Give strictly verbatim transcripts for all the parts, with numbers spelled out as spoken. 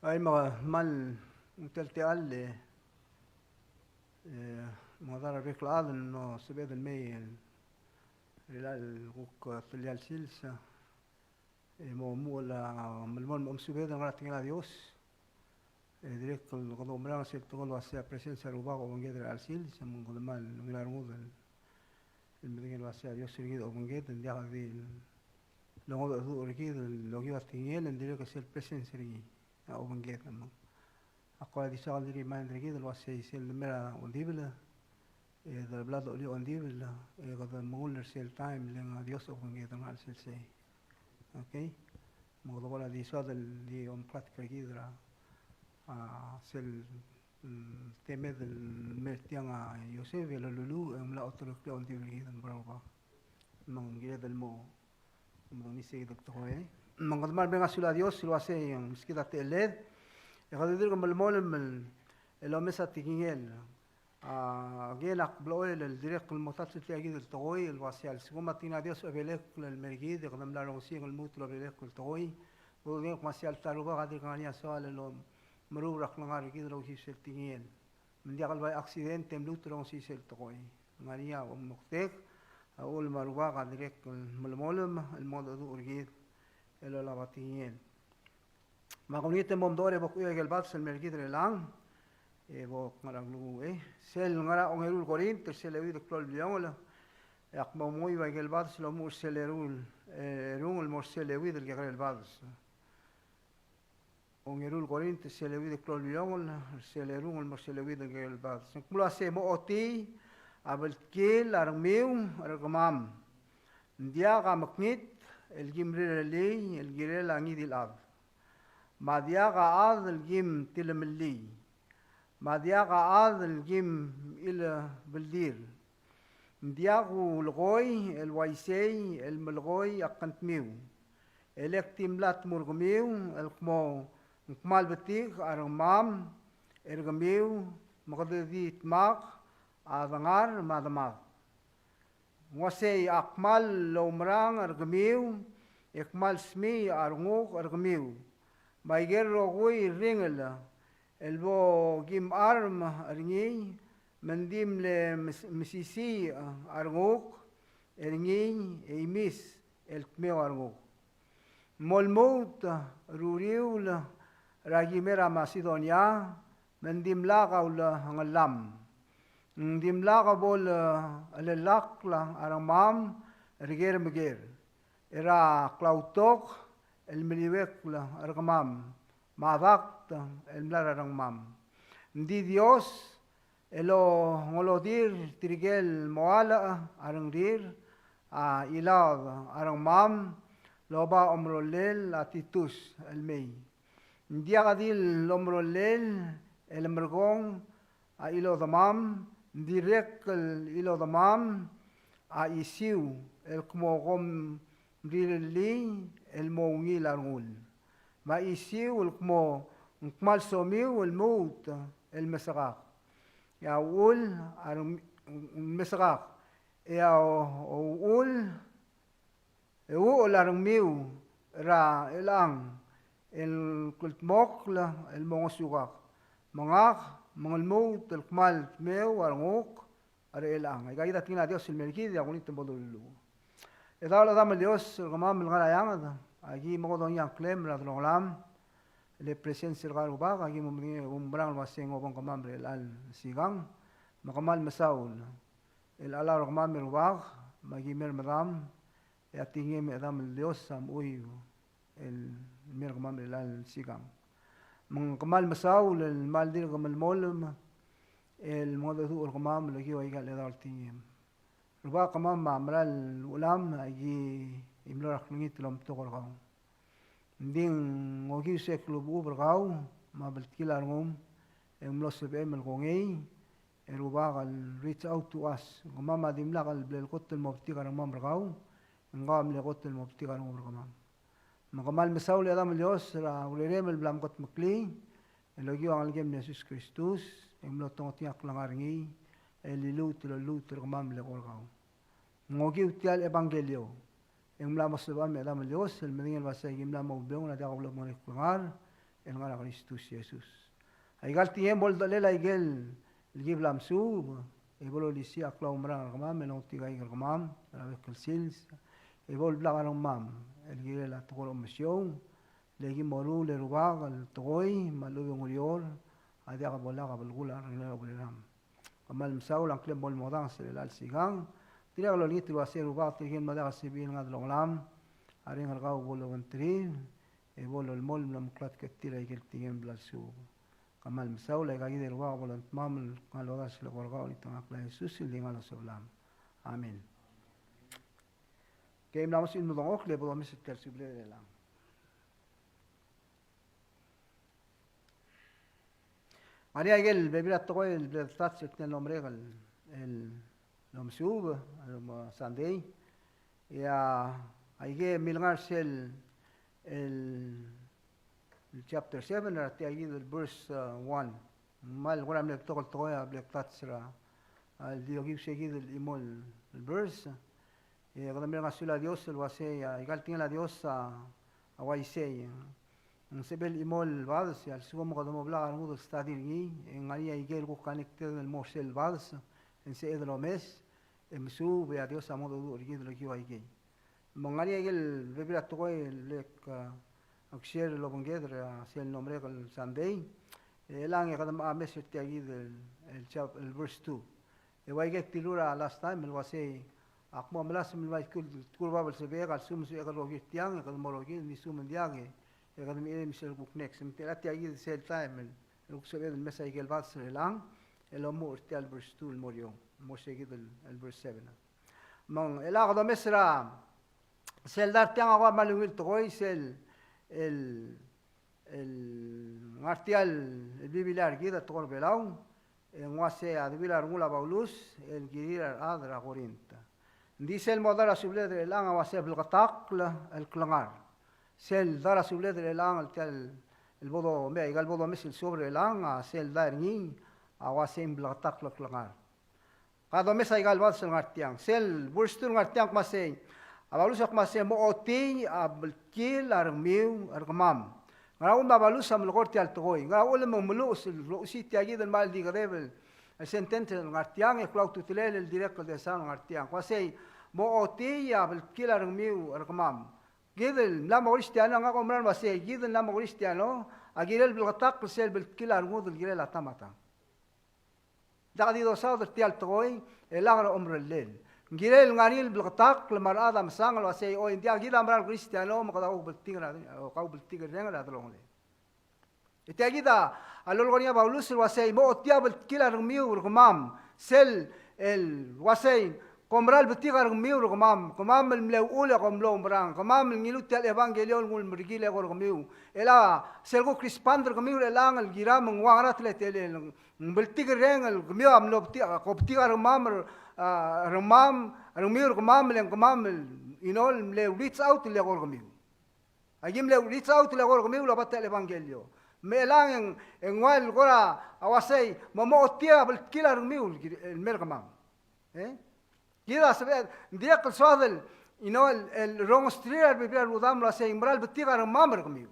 Ai, me kmal ungil tia el, e, e, me a rechad er a bek el chad el mlo sebeched el mei er chelecha el kuk telia el sils, e, mo omuchel a melemolem, mo mesubed el ngar er a tekingel a Dios. E dirrek el kede oumerang sel tekoi el uasei a presence er a Rubak a obengked er chelecha el sils, me ng kede kmal ungil a rengud el medengei el uasei a Dios er kid a obengked, ng diak di longedecheduch er kid el okiu a tekingel, ng dirrek sel presence er ngii a obengked. Me ak kora di soak el di remind er kid el uasei sel de mei er a ongdibel, e de bla dolia ongdibel, e kede mengull er sel taem el ng a Dios a obengked el ngar er sel sei. Okay? Me kede kora di soad el di omeklatk er kid er a, a, sel, mm, temed el mei er tiang a Joseph el oluluuch e ng mla otereklii a ongdibel er kid el mo er a Rubak. Me ng kired el mo, mo ngii sei kid el tekoi. Me kede kmal mereng a sulel a Dios el uasei ng meskid a techelled e kede dirk melemolem el, el omes a tekingel. A, again, ak blechoel el dirrek el mo touch er tia kid el tekoi el uasei a lsekum a tekingel a Dios a obelekl el mei er kid e kede mla rongesii e ng lmuut el obelekl el tekoi, bo dodengei el kmo a sel ta er a Rubak a dirk ngar er ngii a soal el omeruul er a klengar er kid el okiu sel tekingel. Me ng diak el bai accident e ng lmuut el rongesii sel tekoi. Ng ngar er ngii a omektek, a uchul me a Rubak a dirrek el melemolem el mengedecheduch er kid el olab a tekingel. Me ak olengit e bo mdechor e bo kuiu a ikel bades el mei er kid er chelechang, e bo kngar er a klukuk, e. Sel ngar er a ongeru el Korint er sel euid el klou el bliongel, e ak mo menguiu a ikel bades el omuchel er sel eru el, e, erung el mo er sel euid el kekerei el bades. Ongeru el Korint er sel euid el klou el bliongel, er sel erung el mo er sel euid el kekerei el bades. Ng kmo el uasei, mochotii a bltkil a rengmiu er kemam. Ng diak a mekngit el kim rirellii el kirel a ngii di el chad. Me a diak a chad el kim tilemellii. Me a diak a chad el kim ilebeldir. Ng diak kulekoi el uaisei el melekoi a kngtmiu. E le ak di mla dmu er kemiu el kmo ng kmal betik a rengmam er kemiu, me kede di dmak a dengar me a demad. Ng uasei ak kmal oumerang er kemiu, e kmal smiich a renguk er kemiu. Me a ikel rokui el ringel el bo kim charm er ngii, me ng di mle mes-, mesisiich a renguk er ngii e imis el dmeu a renguk. Mo lmuut er a uriul er a ki mei er a Masedonia, me ng dimlak a ulengellam. Ng dimlak bo le, lelakl a rengmam er ker me ker. Er a klautok el meliuekl er kemam, me a dakt el mla er a rengmam. Ng di Dios el ongelodir tirke el mo alech a rengrir a chilaod a rengmam el oba omerolel a Titus el mei. Ng diak di lomerolel el merkong a chilodemam, ng dirrek el chilodemam a chisiu el kmo kom rirellii el mo ungil a rengul. Me a chisiu el kmo ng kmal somiu el lmuut el mesekak. E a uchul a reng-, mesekak. E a o-, uchul e uchul a rengmiu er a chelechang el kldmokl el mo ngosukak. Me ngak me ng lmuut el kmal dmeu a renguk er chelechang. Aika kid a tekingel a Dios el mei er kid, e ak olengit me bo doluluuch. Chedaol chedam el Dios er kemam el ngar er a eanged, aki mekedongii a ngklem er a delongelam, el presence er kau Rubak, aki mo medengei, oumerang el uasei ng obengkemam er chelecha el sikang, me kmal mesaul el chelechang er kemam e Rubak, me aki mer medam, e a tekingem e Chedam el Dios a mochuiu el mer kemam er chelecha el sikang. Me ng kmal mesaul el kmal dirk melemolem el mengedecheduch er kemam el okiu aika el chedaol tekingem. Rubak, kemam a mera el uchelam, aki mlo er a klengit el omtok er kau. Ng di ng okiu se klechubechub er kau me a bltkil a rengum, e ng mlo sebechem el kongei, e Rubak el reach out to us. Kemam a dimlak el bla el kot el mo betik a rengmam er kau, e ng kau a mle kot el mo betik a rengum er kemam. Me kmal mesaul e Chedam el Dios er a urerem el bla mkedmeklii el okiu a Ngelekem el Jesus Kristus, e ng mlo tongetengii a klengar er ngii el liluut el lolluut er kemam el eko er kau. Ng okiu tia el ebangkelio, e ng mla mo sebecham e Chedam el Dios el medengei el uasei aki mla mo oureor er a diak a ulebengelel klengar, el ngar er a Kristus Jesus. Aika el tekingem bo ledechelel aike el ki bla mesuub, e bo lolisiich a klaumerang er kemam, el ongetik aike er kemam er a bek el sils, e bo leblak a rengmam el kirel a tekoi er a omesiou, le ki mo ruul e Rubak el tekoi me a lechub e ng ureor a diak bo lak a belkul a rengrir a ureram. Kmal mesaul a ngklem bo lemodanges er chelecha el sikang. Dirrek el olengit el uasei Rubak, tirke el mlo diak el sebechir el ngar er a delongelam, a Reng er kau bo lobengterir, e bo lolemolem el omeklatk er tir aike el tekingem el bla lesuub. Kmal mesaul, aika kid e Rubak bo lomtmam el kngai el odanges el eko er kau, el ngii a ngklel a Jesus el di ngii a losebelam. Amen. Ke mla mo sebechir el medengchokl e bo domes er tia el subeled er chelechang. Ngar er ngii aike el bebil er a tekoi el bla touch er tia el mlo merek el, el omesuub, el mo Sunday. E a, aike el milengar er sel, el, el chapter seven, er tia kid el verse, uh, one. Me a le kora mle betok el tekoi a bla touch er a, a, el di okiu se kid el chimo el verse. E kede mereng a sulel a Dios el uasei, a, aika el tekingel a Dios a, a uaisei. Ng sebechel el chimo el bades, e a lsekum kede mo blak a rengud el study er ngii, e ng ngar er ngii aike el kuk connected el mo er sel bades, e ng sebeched el omes, e mesuub e a Dios a mo dmu er kid el okiu aikei. Me ng ngar er ngii aike el bebil er a tekoi el lek, a, ak share el obengked er a sel mlo merek el Sunday, e chelechang e kede mo omes er tia kid el, el chap-, el verse two. E ua ike el tilur a last time el uasei, ak mo melasem el bai kul, kul bab el sebechek, a lsekum e sebechek el rokir tiang, e kede mo rokir, me a lsekum ng diak, e kede mei me sel kuk next. Me tia, tia kid sel time el, el kuk sebeched el mes aike el bades er chelechang, el omuchel er tia el verse two el mo er eou, mo er se kid el, el verse seven. Me ng, el kede omes er a, sel dart tiang a kmal ungil tekoi, sel, el, el ngar tia el Biblia er kid a tekoi er a Belau, e ng uasei a debil a rengul a Paulus el kirir a rechad er a Korint. Ng di sel mo dart a subeled er chelechang a uasei bleketakl el klengar. Sel dart a subeled er chelechang el tia el bo do, me aika el bo domes el suobel er chelechang, a sel dart er ngii a uasei ng bleketakl el klengar. Ka domes aika el bades el ngar tiang. Sel verse two el ngar tiang a kmo sei, a Paulus a kmo sei, mo ochotii a bltkil a rengmiu er kemam. Ngera uchul a Paulus a melekoi er tia el tekoi? Ngera uchul me ng meluches el, meluches tia kid el kmal di kedeb el sentence el ngar tiang, e klou a ultutelel el dirrek el desa el ngar tiang. Kmo sei, mo ochotii a bltkil a rengmiu er kemam. Kid el mla mo Kristiano, ngak a oumera el uasei, kid el mla mo Kristiano a kirel bleketakl sel bltkil a rengud el kirel a ta me a tang. Diak di dosaod er tia el tekoi, e lak er a omerellel. Ng kirel ngar er ngii el bleketakl me a rechad a mesang el uasei, oi, ng diak, kid a mera el Kristiano me kede kaubltikerreng, kaubltikerreng er a delongeled. E tia kid a lolekoi er ngii a Paulus el uasei, mo ochotii a bltkil a rengmiu er kemam, sel el uasei, kom mera el betik a rengmiu er kemam, kemam el mle uchul e kom mlo oumerang, kemam el ngiluu tia el ebangkelio el nguu el merekil el eko er kemiu. E le sel kuk respond er kemiu er chelechang el kiram, ng ua ngera teletelel, ng bltikerreng el kemiu a mlo betik, ko betik a rengmam er, a, rengmam, rengmiu er kemam, le ng kemam el, you know, el mle reach out el eko er kemiu. Aki mle reach out el eko er kemiu el oba tia el ebangkelio. Me chelechang e ng, e ng ua el kora a uasei, mo, mo ochotii a bltkil a rengmiu el mer kemam. E? Kid a sebeched, ng dirrek el soad el, you know, el, el rongesterir a rebebil er a rudam el uasei ng mera el betik a rengmam er kemiu.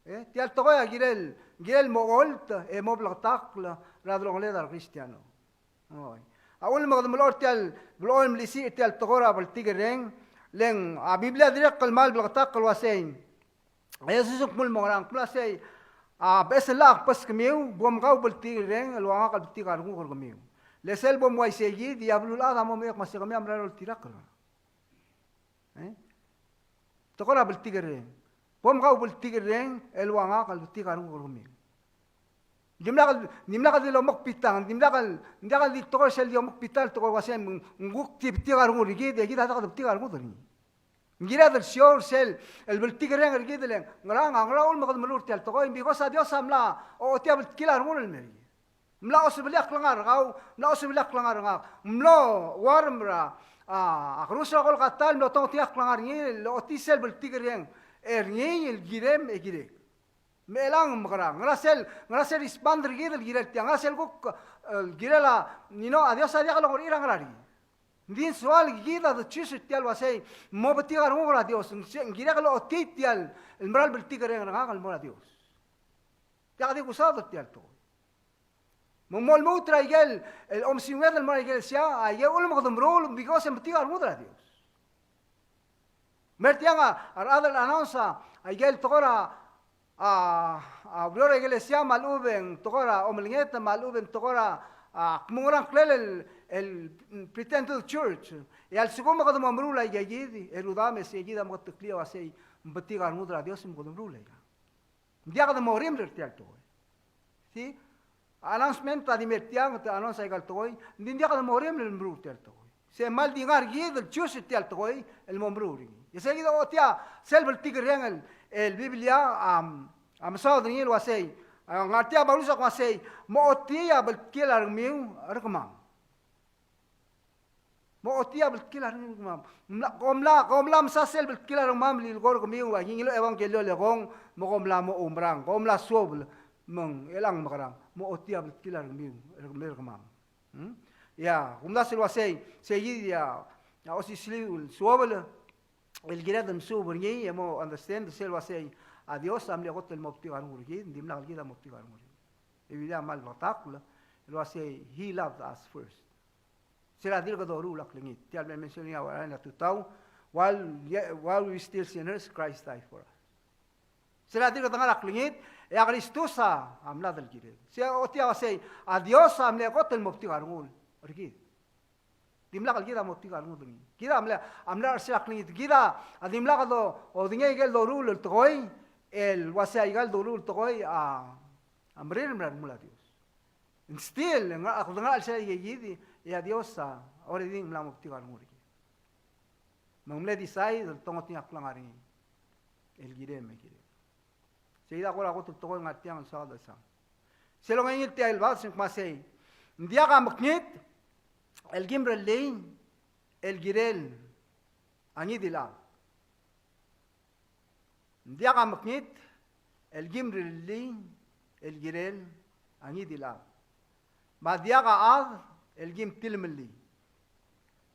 E, tia el tekoi a kirel, kirel mo ocholt, e mo bleketakl er a delongeled a re Kristiano. Oi. A uchul me kede mlo er tia el, mlo melisiich er tia el tekoi er a bltikerreng, le ng, a Biblia a dirrek el kmal bleketakl el uasei, a Jesus a kmo el mo ngerang, kmo el uasei, a beches el llach a kbeskemiu, bo mkaubltikerreng el ua ngak el betik a renguk er kemiu. Le sel bo muaisei kid, e a beluulechad a mo medengei el kmo sei, kemiu a mera el oltirakl. E? Tekoi er a bltikerreng. Bo mkaubltikerreng el ua ngak el betik a renguk er kemiu. Dimlak, dimlak di lomekbitang, dimlak, dimlak di tekoi sel di omekbitang el tekoi el uasei ng kuk di betik a rengul er kid, e kid a diak de betik a rengud er ngii. Ng kired el show er sel, el bltikerreng er kid el ngerang, a ngera uchul me kede meruul er tia el tekoi, because a Dios a mla ochotii a bltkil a rengul el mer kid. Mla osebelii a klengar er kau, mla osebelii a klengar er ngak. Mlo warm er a, a, a kerus er a Kolkata el mlo tongetii a klengar er ngii el ochotii sel bltikerreng er ngii el kirem e kirek. Me chelechang mekerang, ngera sel, ngera sel respond er kid el kirel tiang, ngera sel kuk, e, kirel a, you know, a Dios a diak longerir a ngerang er kid. Ng di ng soal kid a de choose er tia el uasei, mo betik a renguk er a Dios, ng se, ng kirek el ochotii tia el, el mera el bltikerreng er ngak el mo er a Dios. Diak di kusaod er tia el tekoi. Me ng mo lmuut er a ikel, el omesiunged el mo er a ikelesia, a ikel ulemekedmeruul, because e ng betik a rengud er a Dios. Me er tiang a, a rechad el announce a, a ikel tekoi er a, a, a ureor er a ikelesia me a lechub e ng tekoi er a omelenget, me a lechub e ng tekoi er a, a, kmo ng ngera ngklel el, el pretend to church. E a lsekum e kede mo meruul a ikakid, e rudam, e sei kid a meketeklii a uasei, ng betik a rengud er a Dios, me kede meruul a ikang. Ng diak de mo orimel er tia el tekoi. See? Announcement a di mer tiang, te announce a ikal tekoi, ng di ng diak de mo orimel el meruul er tia el tekoi. Se mal di ngar kid el choose er tia el tekoi, el mo meruul er ngii. E sei kid a ochotii a sel bltikerreng el, el Biblia, am, a mesaod er ngii el uasei, a, ngar tia Paulus a kmo uasei, mochotii a bltkil a rengmiu er kemam. Mochotii a bltkil a rengmiu er kemam. Mla, kom mla, kom mla mesa sel bltkil a rengmam el ileko er kemiu, a ngii el ebangkelio el ekong, me kom mla mo oumerang, kom mla suobel, me ng chelechang mekerang, mochotii a bltkil a rengmiu, er kemiu er kemam. Hmm? Ia, kumdasu el uasei, sei kid a, a osisiu el suobel, el kired el mesuub er ngii, e mo understand, sel uasei, a Dios a mle kot el mo betik a rengul er kid, ng dimlak el kid a mo betik a rengul er kid. E Biblia a mal bleketakl, el uasei, He loved us first. Se er a dirk doruul a klengit. Tia el mention er ngii a tutau, while, ye-, while we still sinners, Christ died for us. Se er a dirk dengar a klengit, e a Kristus a, a mlad el kirel. Se ochotii a uasei, a Dios a mle kot el mo betik a rengul er kid. Dimlak el kid a mo betik a rengul er ngii. Kid a mle, a mle er sel klengit. Kid a, a dimlak do, odengei ikel doruul el tekoi, el uasei a ikal doruul el tekoi, a, a meriremed er a rengul a Dios. And still, ng, ak dengar er sel ikakid, e a Dios a, already ng mla mo betik a rengul er kid. Me ng mle decide el te ngot er ngii a klengar er ngii el kirem e kirel. Sei kid a kora kot el tekoi el ngar tiang el soad el sang. Sel ongeim el tia el verse el kmo sei, ng diak a mekngit el kim rellii el kirel a ngii di el chad. Ng diak a mekngit el kim rellii el kirel a ngii di el chad. Me a diak a chad el kim tilemellii.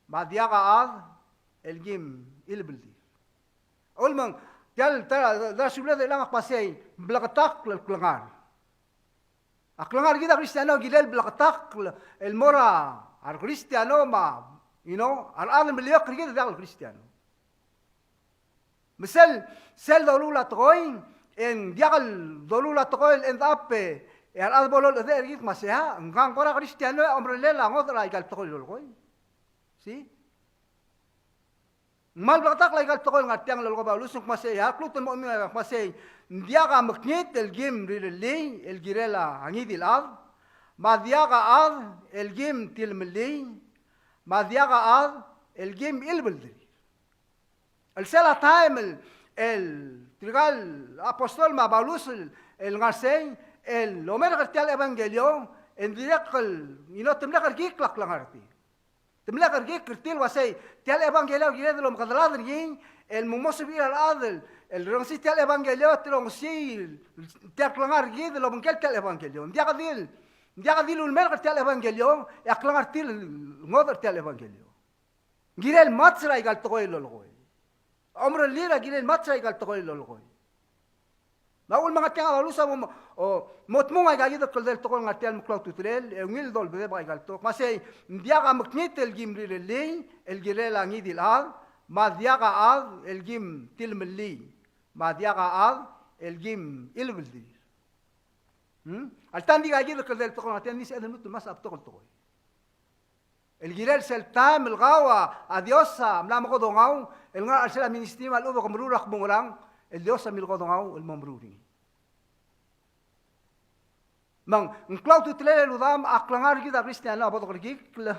Me a diak a chad el kim ilebeldir. Ulemeng, tia el, ta, ta, ta subeled er chelechang a kmo sei, bleketakl el klengar. A klengar er kid a Kristiano a kirel bleketakl el mo er a, a re Kristiano me a, you know, a rechad el meliuekl er kid a diak el Kristiano. Me sel, sel doruul a tekoi, e ng diak el doruul a tekoi el end up e, e a rechad bo lolechedech er kid me sei a, ngkang kora Kristiano e a omerellel a ngodech er a ikal tekoi el lolekoi. See? Ng kmal bleketakl a ikal tekoi el ngar tiang el lolekoi a Paulus, ng kmo sei, a lluut el mo ungil a kmo sei, ng diak a mekngit el kim rirellii el kirel a ngii di el chad, me a diak a chad el kim tilemellii, me a diak a chad el kim ilebeldir. El sel a taem el, el tirka el apostol me a Paulus el, el ngar sei, el omerk er tia el ebangkelio, e ng dirrek el, you know, te mle kerekikl a klengar er tir. Te mle kerekikl er tir el uasei, tia el ebangkelio a kired el omekedelad er ngii, el mo mo sebechir a rechad el, el rongesii tia el ebangkelio, te rongesii tia el klengar er kid el obengkel tia el ebangkelio. Ng diak di el, ng diak di el ulemerk er tia el ebangkelio, e a klengar er tir el ngodech er tia el ebangkelio. Ng kirel match er a ikal tekoi el lolekoi. A omerellir a kirel match er a ikal tekoi el lolekoi. Me a uchul me ngar tiang a Paulus a mo, o, mo dmung a ikakid el kldei el tekoi el ngar tia el meklou a ultutelel, e ungil dolbedebek a ikal tekoi. Me sei, ng diak a mekngit el kim rirellii el kirel a ngii di el chad, me a diak a chad el kim tilemellii, me a diak a chad el kim ilebeldir. Hmm? Alta ng di ikakid el kldei el tekoi el ngar tiang, ng di sebeched el lmuut el masech a betok el tekoi. El kirel sel taem el kau a, a Dios a mla mekedongau el ngar er a chelsel a ministry me a lechub e ke meruul er a kmo ngerang, el Dios a milekedongau el mo meruul er ngii. Me ng klou a ultutelel e rudam, a klengar er kid a Kristiano a bo dekerekikl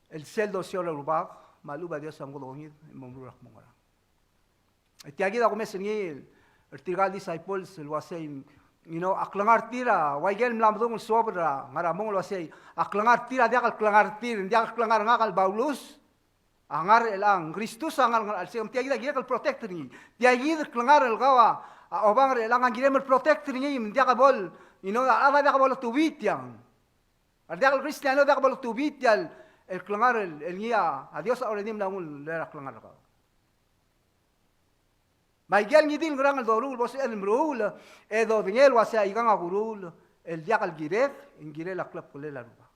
el sel dosiou er a Rubak me a lechub a Dios a mekedongid el mo meruul er a kmo ngerang. E tia kid a kumes er ngii er tirka el disciples el uasei, you know, a klengar er tir a, ua ikel mla medung el suobel er a ngar er a mong el uasei, a klengar er tir a diak el klengar er tir, ng diak el klengar er ngak el Paulus, a ngar er chelechang, Kristus a ngar er ngii, me tia kid a kirek el protect er ngii. Tia kid el klengar el kau a, a obang er chelechang a kirem el protect er ngii, me ng diak bo el, you know, a rechad a diak bo lotubii tiang. A re diak el Kristiano a diak bo lotubii tia el, el klengar el, el ngii a, a Dios a already mla nguu el, er a klengar er kau. Me aike el ngii di el ngerang el doruul, bo sebeched el meruul, e dodengei el uasei aikang a kuruul el diak el kirek, ng kirel a klebkellel a Rubak.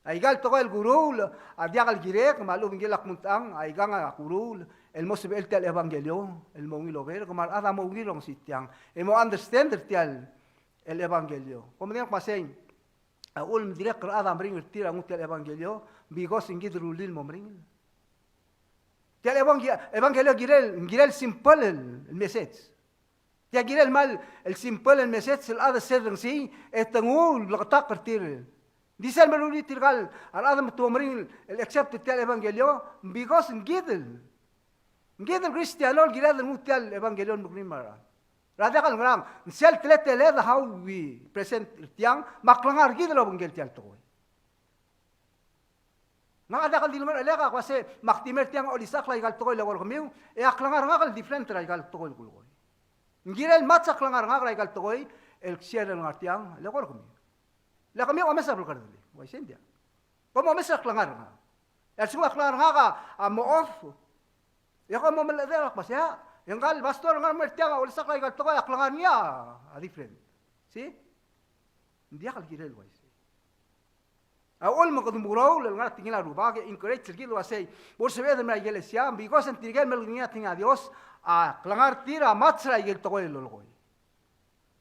Aika el tekoi el kuruul a diak el kirek, me a lechub ng kirel a kmo ng techang, aikang a kuruul el mo sebechel tia el ebangkelio el mo ungil oberk, me a rechad a mo ungil el ongesii tiang e mo understand er tia el ebangkelio. Kom medengei el kmo sei, a uchul me dirrek el rechad a meringel er tir a nguu tia el ebangkelio, because ng kid el rullii el mo meringel. Tia el ebangke-, ebangkelio kirel, kirel simple el, el message. Tia kirel kmal el simple el message el chad a sel rengesii e te nguu el bleketakl er tir. Di sel meruul er tirka el rechad me te mo meringel el accept er tia el ebangkelio, because ng kid el, ng kid el Kristiano el kired el nguu tia el ebangkelio el meruul er a rechad. Er a diak el ngerang, ng sel teleteled a how we present er tiang, me a klengar er kid el obengkel tia el tekoi. Ngak a diak el di le ngar er a chelek a kmo sei, me ak di mer tiang a olisechakl aika el tekoi el eko er kemiu, e a klengar er ngak el different er aika el tekoi el kulekoi. Ng kirel match a klengar er ngak er aika el tekoi el share el ngar tiang el eko er kemiu. Le kemiu a omes a blekerdelii, uaisei ng diak. Kom omes a klengar er ngak. E a lsekum a klengar er ngak a, a mo off, e kom mo melechedech el kmo sei, e ngka el pastor a ngar er tiang a olisechakl aika el tekoi, a klengar er ngii a different. See? Ng diak el kirel uaisei. A uchul me kede meruul el ngar er a tekingel a Rubak e encourage er kid el uasei, bo lsebeched el mei er a ikelesia, because ng tirke el melekoi a tekingel a Dios a klengar er tir a match er aike el tekoi el lolekoi.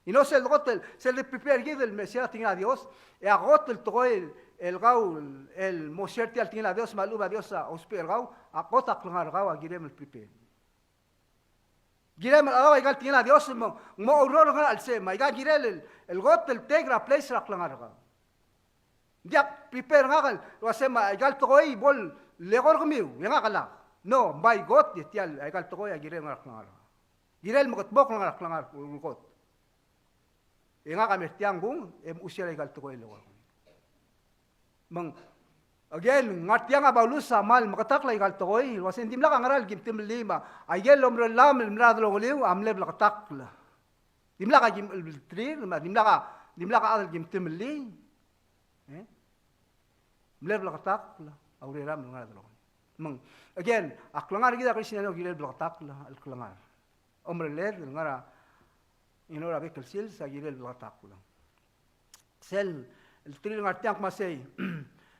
E ng sel kot el, sel de prepare kid el mei er a tekingel a Dios, e a kot el tekoi el, el kau el, el mo share tia el tekingel a Dios me a lechub a Dios a ousbech er kau, a kot a klengar er kau a kirem el prepare. Kirem el allow aika el tekingel a Dios el mo, mo oureor el ngar er a chelsem, me aika kirel el, el kot el take er a place er a klengar er kau. Ng diak prepare ngak el uasei me aika el tekoi bo leko er kemiu, e ngak a lak. No, ng bai kot, e tia el, aika el tekoi a kirel ngar er a klengar er kau. Kirel mekedmokl el ngar er a klengar er a kot. E ngak a mer tiang kung, e mochus er aika el tekoi el eko er kemiu. Me ng, again, ngar tiang a Paulus a kmal meketakl aika el tekoi el uasei ng dimlak a ngera el kim temellii me aike el omerellam el mla delongeliu a mle bleketakl. Dimlak a kim chelbelterir, me a dimlak a, dimlak a chad el kim temellii. E? Mle bleketakl a ureram el ngar er a delongeliu. Me ng, again, a klengar er kid a Kristiano a kirel bleketakl el klengar. Omerelled el ngar er a, you know, er a bek el sils a kirel bleketakl. Sel, el three el ngar tiang a kmo sei,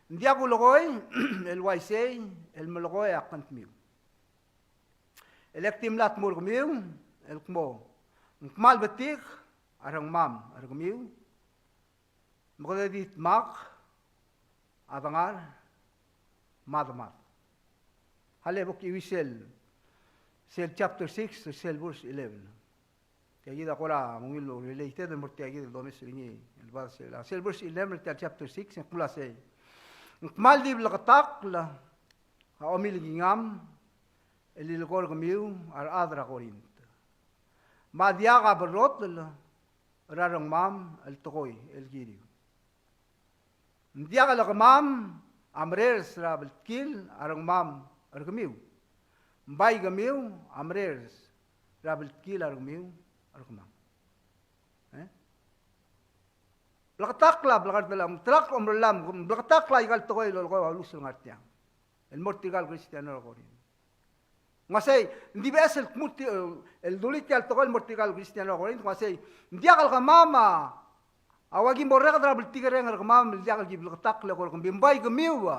ng diak kulekoi el uaisei el melekoi a kngtmiu. E le ak di mla dmu er kemiu el kmo, ng kmal betik a rengmam er kemiu, me kede di dmak a dengar me a demad. A le bo kuiuii sel, sel chapter six, sel verse eleven. Tia kid a kora mo ungil el related el mo er tia kid el domes er ngii el bad sel, sel verse eleven er tia el chapter six, e ng kmo sei, ng kmal di bleketakl a omilekingam el lilekoi er kemiu a rechad er a Korint. Me a diak a berrotel er a rengmam el tekoi el kiriu. Ng diak el kemam a merers er a bltkil a rengmam er kemiu. Ng bai kemiu a merers er a bltkil a rengmiu er kemam. E? Bleketakl a, bleketakl a, bleketakl a omerellam, bleketakl aika el tekoi el lolekoi a Paulus el ngar tiang el mo er tirka el Kristiano er a Korint. Ng uasei, ng di beches el kmo er ti-, el dulii tia el tekoi el mo er tirka el Kristiano er a Korint, ng uasei, ng diak el kemam a, a ua ki mo orreked er a bltikerreng er kemam el diak el ki bleketakl el eko er kemiu, ng bai kemiu a,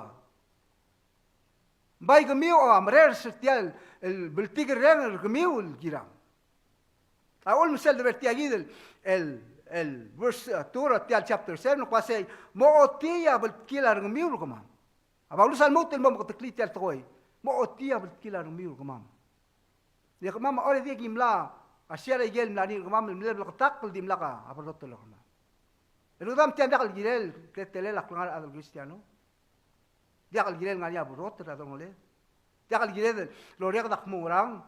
ng bai kemiu a merers er tia el, el bltikerreng er kemiu el kirang. A uchul me sel de ber tia kid el, el, el verse, uh, two er tia el chapter seven, ng uasei, mo ochotii a bltkil a rengmiu er kemam. A Paulus a lmuut el mo meketeklii tia el tekoi. Mo ochotii a bltkil a rengmiu er kemam. E kemam a already ki mla, a share aike el mla er ngii er kemam, el mle bleketakl el dimlak a berrotel er kemam. E rudam, tia ng diak el kirel, teletelel a klengar er a chad el Kristiano. Diak el kirel ngar er ngii a berrotel er a delongeled. Diak el kired el orreked a kmo ngerang.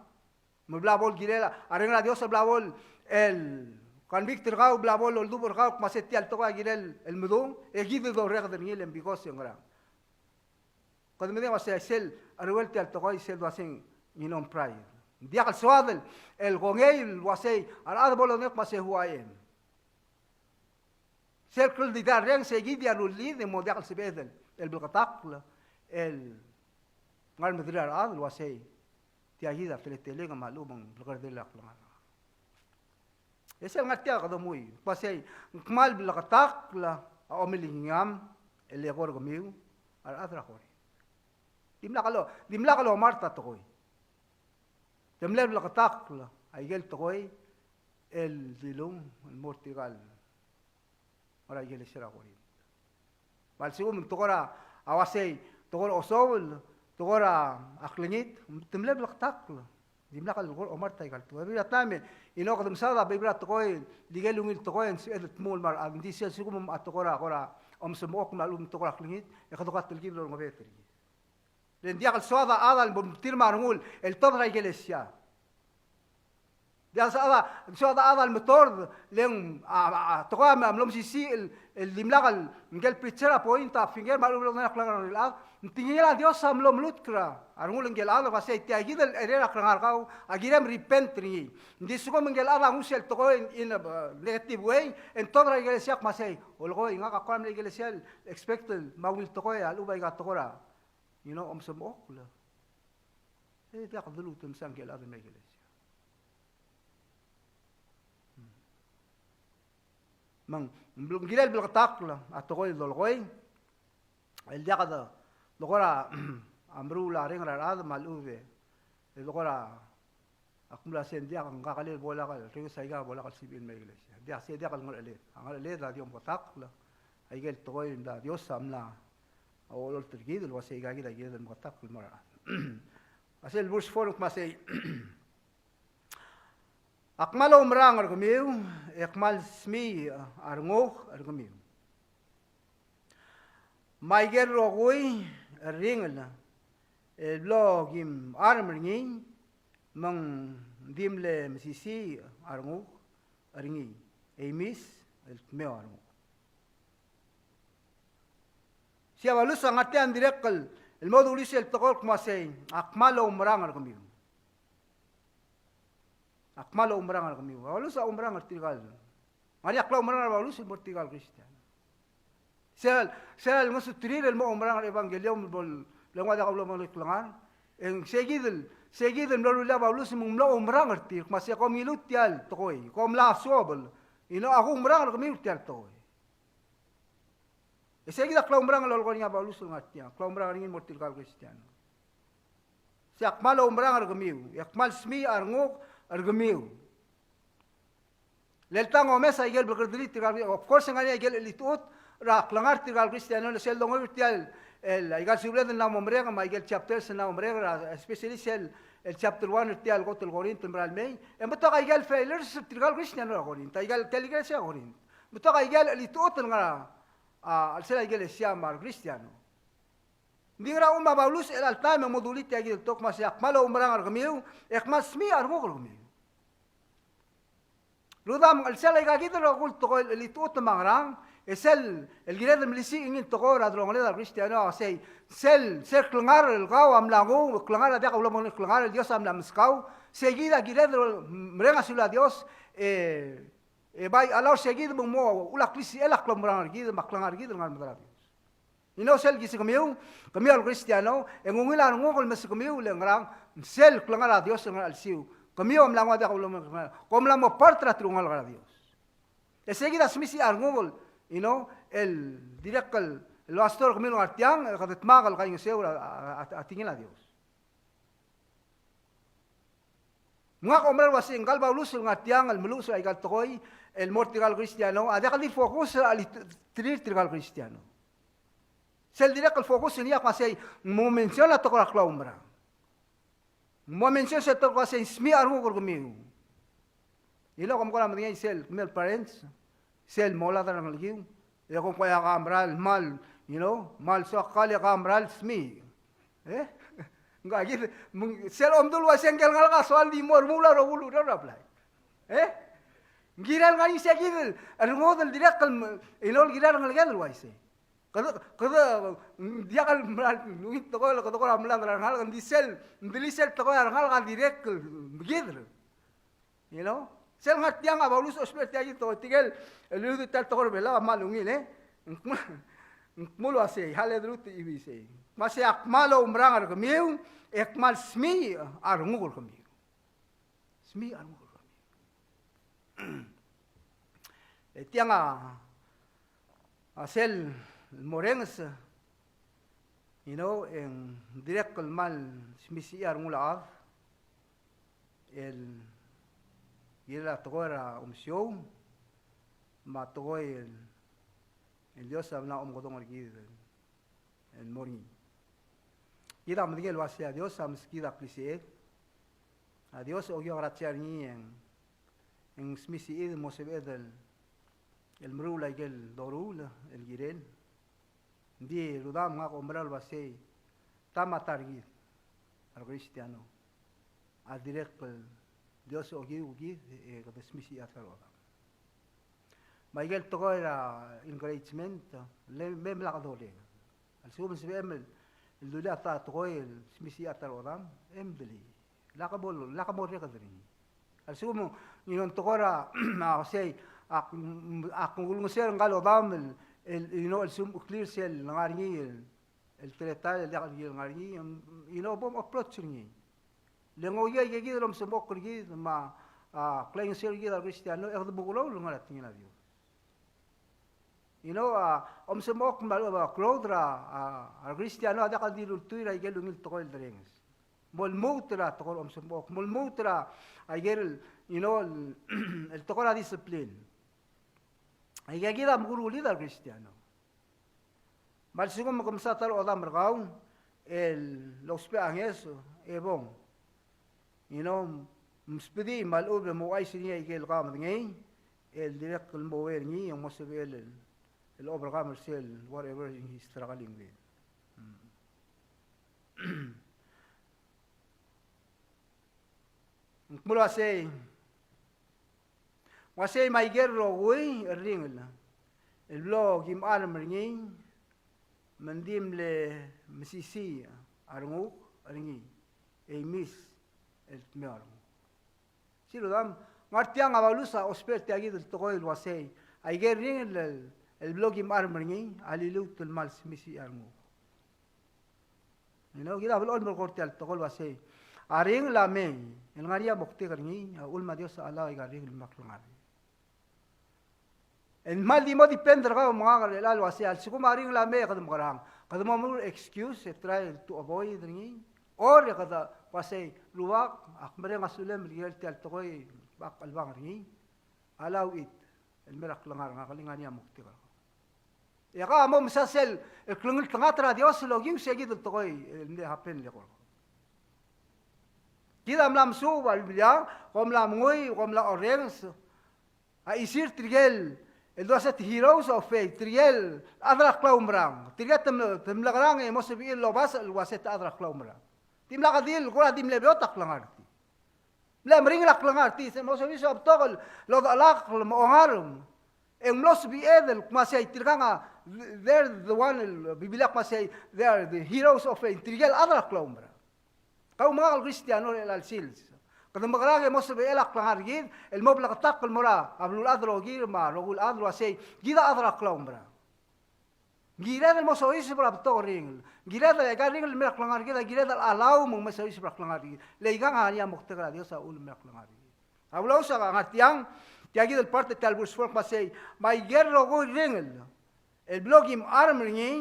Me bla bo el kirel a, a Reng er a Dios a bla bo el convict er kau, bla bo el oldubech er kau, kmo se tia el tekoi a kirel el medung, e kid a dorreked er ngii el because e ng ngerang. Kede medengei el uasei sel, a ruul tia el tekoi sel uasei ng, you know, pride. Diak el soad el, el kongei el uasei, a rechad a bo lodengei el kmo se who I am. Sel kldidai el reng, se kid a rullid e mo diak el sebeched el, el bleketakl, el ngar er a medal a rechad el uasei Tia kid a teletelel me a lechub e ng blekerdelel a klengar. E sel ngar tia kede mui, kmo sei, ng kmal bleketakl a omelekingam el eko er kemiu a rechad er a Korint. Dimlak el, dimlak el omart a tekoi. Te mle bleketakl a ikel tekoi el dilung el mo er tirka el ngar er a ikelesia er a Korint. Me a lsekum ng tekoi er a uasei, tekoi er a osobel, tekoi er a klengit, te mle bleketakl. Dimlak el kora omart a ikal tekoi. Bebil er a taem e, you know, kede mesaod a bebil er a tekoi, di ikel ungil tekoi, e ng sebeched el dmung el mei er a, ng di sel lsekum a tekoi er a, kora omsemechokl me a lechub e ng tekoi er a klengit, e kede kuk a telkib el orrengebet er kid. Le ng diak el soad a chad el mo tir me a rengul el tobed er a ikelesia. Diak el soad a, soad a chad el metord, le ng, a, a, a, tekoi a mlo mesisiich el, el dimlak el, ngike el preacher a point a finger me a lechub e ng klengar er a rechad. Ng tekingel a Dios a mlo melutk er a rengul ngike el chad el uasei tia kid el area er a klengar er kau, a kirem repent er ngii. Ng di lsekum ngike el chad a nguu sel tekoi in, in a, uh, negative way, e ng tobed er a ikelesia kmo sei, olekoi, ngak a kora mle ikelesia el expect el me a ungil tekoi a lechub a ika tekoi er a, you know, omsemechokl. E diak doluut el mesa ngike el chad el mei ikelesia. Me ng, ng kirel bleketakl a tekoi el dolekoi el diak de, de kora, a meruul a reng er a rechad me a lechub e, e de kora, ak mla sei ng diak, ng kakelel bo lak el, rengis a ika bo lak el sebechir el mei ikelesia. Diak, sei diak el ngerecheled. A ngerecheled a di omketakl a ikel tekoi el mla Dios a mla olecholt er kid el uasei ika kid a kired el meketakl el mo er a rechad. A sel verse four ng kmo sei, ak kmal oumerang er kemiu, e kmal smiich a renguk er kemiu. Me a ikel rokui el ringel el blo kim charm er ngii, me ng di mle mesisiich a renguk er ngii, e imis el dmeu a renguk. Sei a Paulus a ngar tia ng dirrek el, el mo dulii sel tekoi el kmo sei, ak kmal oumerang er kemiu. Ak kmal oumerang er kemiu. A Paulus a oumerang er tirka el. Ngar er ngii a klaumerang er a Paulus el mo er tirka el Kristiano. Sel, sel ngesuterir el mo oumerang er a ebangkelio me bo le nguu a diak a ulebengelel el klengar. E ng sei kid el, sei kid el mlo rullii a Paulus me ng mlo oumerang er tir, kmo sei kom ngiluu tia el tekoi, kom mla suobel. You know, ak oumerang er kemiu er tia el tekoi. E sei kid a klaumerang el olekoi er ngii a Paulus el ngar tiang, klaumerang er ngii el mo er tirka el Kristiano. Sei ak kmal oumerang er kemiu, e ak kmal smiich a renguk er kemiu. Le ltang omes a ikel blekerdelii tirka el, of course, ng ngar er ngii a ikel chelitechut er a klengar er tirka el Kristiano, le sel dongoiu er tia el, el, a ikal subeled el mla mo merek, me a ikel chapters el mla mo merek, er a, especially sel, el chapter one er tia el kot el Korint el mera el mei, e ng betok a ikel failures er tirka el Kristiano er a Korint, a ikel, tia el ikelesia er a Korint. Betok a ikel chelitechut el ngar er a, a, chelsel a ikelesia me a Rekristiano. Ng di ngera uchul me a Paulus er chelecha el taem e ng mo dulii tia kid el tekoi el kmo sei, ak kmal oumerang er kemiu, e kmal smiich a renguk er kemiu. Rudam, chelsel a ika kid el rokui el tekoi el chelitechut me a ngerang, e sel, el kired el melisiich ngii el tekoi er a delongeled a Rekristiano a sei, sel, sel klengar el kau a mla nguu, klengar a diak a ulebengelel el klengar el Dios a mla meskau, sei kid a kired el mereng a sulel a Dios, e, E bai allow er sei kid me ng mo ula klisichel a klaumerang er kid me a klengar er kid el ngar er a medal a Dios. You know, sel kis kemiu, kemiu el Kristiano, e ng ungil a renguk el mes kemiu le ngerang, sel klengar er a Dios el ngar er a chelsiu. Kemiu a mla nguu a diak a ulebengelel, kom mla mo part er a telungalek er a Dios. E sei kid a smisichii a renguk el, you know, el dirrek el, el pastor, kemiu el ngar tiang, e kede dmak el kaingeseu er a, a, a, a tingel a Dios. Me ngak a oumera el uasei ngka el Paulus el ngar tiang el meluches er a ikal tekoi el mo er tirkal Kristiano, a diak di focus er a cheliterir tirkal Kristiano. Sel dirrek el focus er ngii a kmo sei ng mo mention a tekoi er a klaumerang. Ng mo mention sel tekoi el kmo sei smiich a renguk er kemiu. Ilo kom kora medengei sel kemiu el parents, sel molad er a rengelekiu, e kom kora kmal, you know, kmal soak el kmal smiich. E? Ngka kid, me ng, sel omdu el uaisei ngike el ngalek a soal di mo remuul a rokui el ureor er a blai. E? Ng kirel ngar er ngii sei kid el rengud el dirrek el, you know, el kirel a rengeleked el uaisei. Kede, kede, diak el mla, ungil tekoi el kede kora mla er a rengalek, ng di sel, ng di sel tekoi er a rengalek a dirrek el mekid. You know? Sel ngar tiang a Paulus a ousbech er tia kid el tekoi, tirkel el luludech tia el tekoi er a Belau a kmal ungil, e? Ng kmo, ng kmo el uaisei, a le derutechi sei. Uase ak kmal oumerang er kemiu, e kmal smiich a renguk er kemiu. Smiich a renguk er kemiu. E tiang a, a sel morrenges, you know, e ng dirrek el kmal smisichii a rengul a chad, el kirel a tekoi er a omesiou, me a tekoi el, el Dios a mla omekedong er kid el mo er ngii. Kid a medengei el uasei a Dios a meskid a klisiched. A Dios a okiu a krasia er ngii e ng, e ng smisichid el mo sebeched el, el meruul a ikel doruul el kirel. Ng di rudam, ngak a oumera el uasei, ta me a ta er kid a re Kristiano a dirrek el Dios a okiu kid e kede smisichii a ta er a odam. Me a ikel tekoi er a encouragement, le me, me lak doleng. A lsekum ng sebechem el dulii a ta tekoi el smisichii a ta er a odam, e mdelii. Lak bo, lak bo orreked er ngii. A lsekum ng, you know, ng tekoi er a, a, sei, ak, ak ulengeseu er ngka el odam el, el, you know, a lsekum ng clear sel ngar er ngii el, el teletael el diak el ngar er ngii, you know, bo mapproach er ngii. Le ng okiu a ikakid el omesmechokl er kid me a, a, klaingeseu er kid a re Kristiano, e kede bo kuloul el ngar er a tekingel a Dios. You know, a, omesmechokl me a, a, growth er a, a, a re Kristiano a diak el di ultuil er a ikel ungil tekoi el derrenges. Mo lmuut er a tekoi er a omesmechokl, mo lmuut er a, a ikel, you know, el, el tekoi er a discipline. Aikakid a mekurulid a re Kristiano. Me a lsekum ke mesa ta er a odam er kau el lousbech a ngeso, e bong, you know, msbedii me a lechub e mo ouchais er ngii a ikel kau a medengei, el dirrek el mo er ngii e ng mo sebechel el, el overcome er sel whatever he is struggling with. Mm. Ng kmo el uasei, uasei me a ikel rokui el ringel el blo kim charm er ngii, me ng di mle mesisiich a renguk er ngii, e imis el dmeu a renguk. Sel rudam, ngar tiang a Paulus a ousbech er tia kid el tekoi el uasei, a ikel ringel el, el blo kim charm er ngii, a liluut el kmal smisichii a renguk. You know, kid a blechoel el melekoi er tia el tekoi el uasei, a ringel a mei el ngar er ngii a moktek er ngii, a uchul me a Dios a allow aika el ringel el mla klengar. E ng kmal di mo depend er kau me ngak er chelechang el uasei, a lsekum a ringel a mei e kede mekerang, kede mo meruul excuse e try to avoid er ngii, or e kede uasei, Rubak, ak mereng a sulem el kirel tia el tekoi el bak chelebangel er ngii, allow it el mei er a klengar er ngak, e le ngar er ngii a moktek er kau. E kau a mo mesa sel, el klengeltengat er a Dios el okiu se kid el tekoi el mle happen el eko er kau. Kid a mla mesuub a Biblia, kom mla menguiu, kom mla orrenges a chisir tirke el, el uasei te heroes of faith, tirke el chad er a klaumerang, tirke te mle, te mlekerang e mo sebechir el obasech el uasei te chad er a klaumerang. Dimlak di el kora di mle beot a klengar er tir. Mle meringel a klengar er tir, se mo sebechir a betok el odechelakl me a ongarm. E ng mlo sebeched el kmo sei tirkang a, they're the one, el Biblia a kmo sei, they are the heroes of faith, tirke el chad er a klaumerang. Kau me ngak el Kristiano er chelecha el sils, kede mekerang e mo sebechel a klengar er kid el mo bleketakl el mo er a beluulechad el rokir me a rokui el chad el uasei kid a chad er a klaumerang. Ng kired el mo soiseb er a betok el ringel. Ng kired el aika el ringel el mei er a klengar er kid a kired el allow me ng mo soiseb er a klengar er kid. Le aikang a ngar er ngii a moktek er a Dios a uchul el mei er a klengar er kid. A Paulus a ngar tiang, tia kid el part er tia el verse four el kmo sei, me aike el rokui el ringel el blo kim charm er ngii,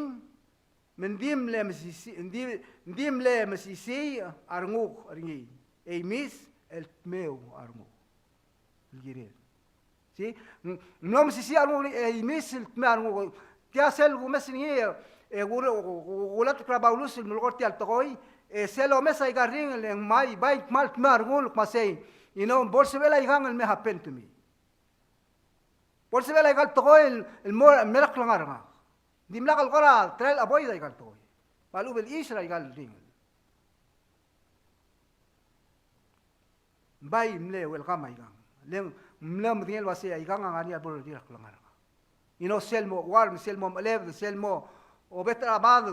me ng di mle mesisiich, ng di, ng di mle mesisiich a renguk er ngii, e imis el dmeu a renguk el kirel. See? Ng mlo mesisiich a rengul, e imis el dmeu a rengul. Tia sel kumes er ngii, e, ku, ku, ku, kulatk er a Paulus el melekoi er tia el tekoi, e sel omes aika el ringel e ng mai, bai kmal dmeu a rengul el kmo sei, you know, bo lsebechel aikang el me happen to me. Bo lsebechel aika el tekoi el, el mo, mei er a klengar er ngak. Dimlak el kora try el avoid aika el tekoi. Me a lechub e ng chisir aika el ringel. Bai mle welcome aikang. Le ng mle medengei el uasei aikang a ngar er ngii a bo er tir er a klengar er ngak. You know, sel mo warm, sel mo melebed, sel mo obet er a bad,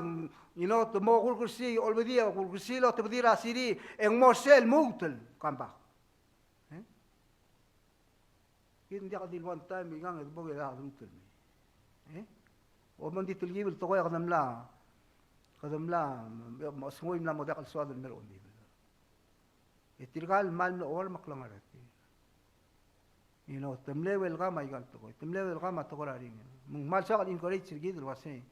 you know, te mo kulkulsiich, olbedii, kulkulsiich el otebedii er a city, e ng mo sel lmuut el come back. Eh? Kid ng diak di one time aikang e de bo kede lmuut el mei. Eh? O mo ng di telkib el tekoi e kede mla Kede mla, me, me, osengui mla mo diak el soad el mei er a ongdibel. E tirka el kmal mlo chuarm a klengar er tir. You know, te mle welcome aika el tekoi. Te mle welcome a tekoi er a ringel. Me ng kmal soak el encourage er kid el uasei,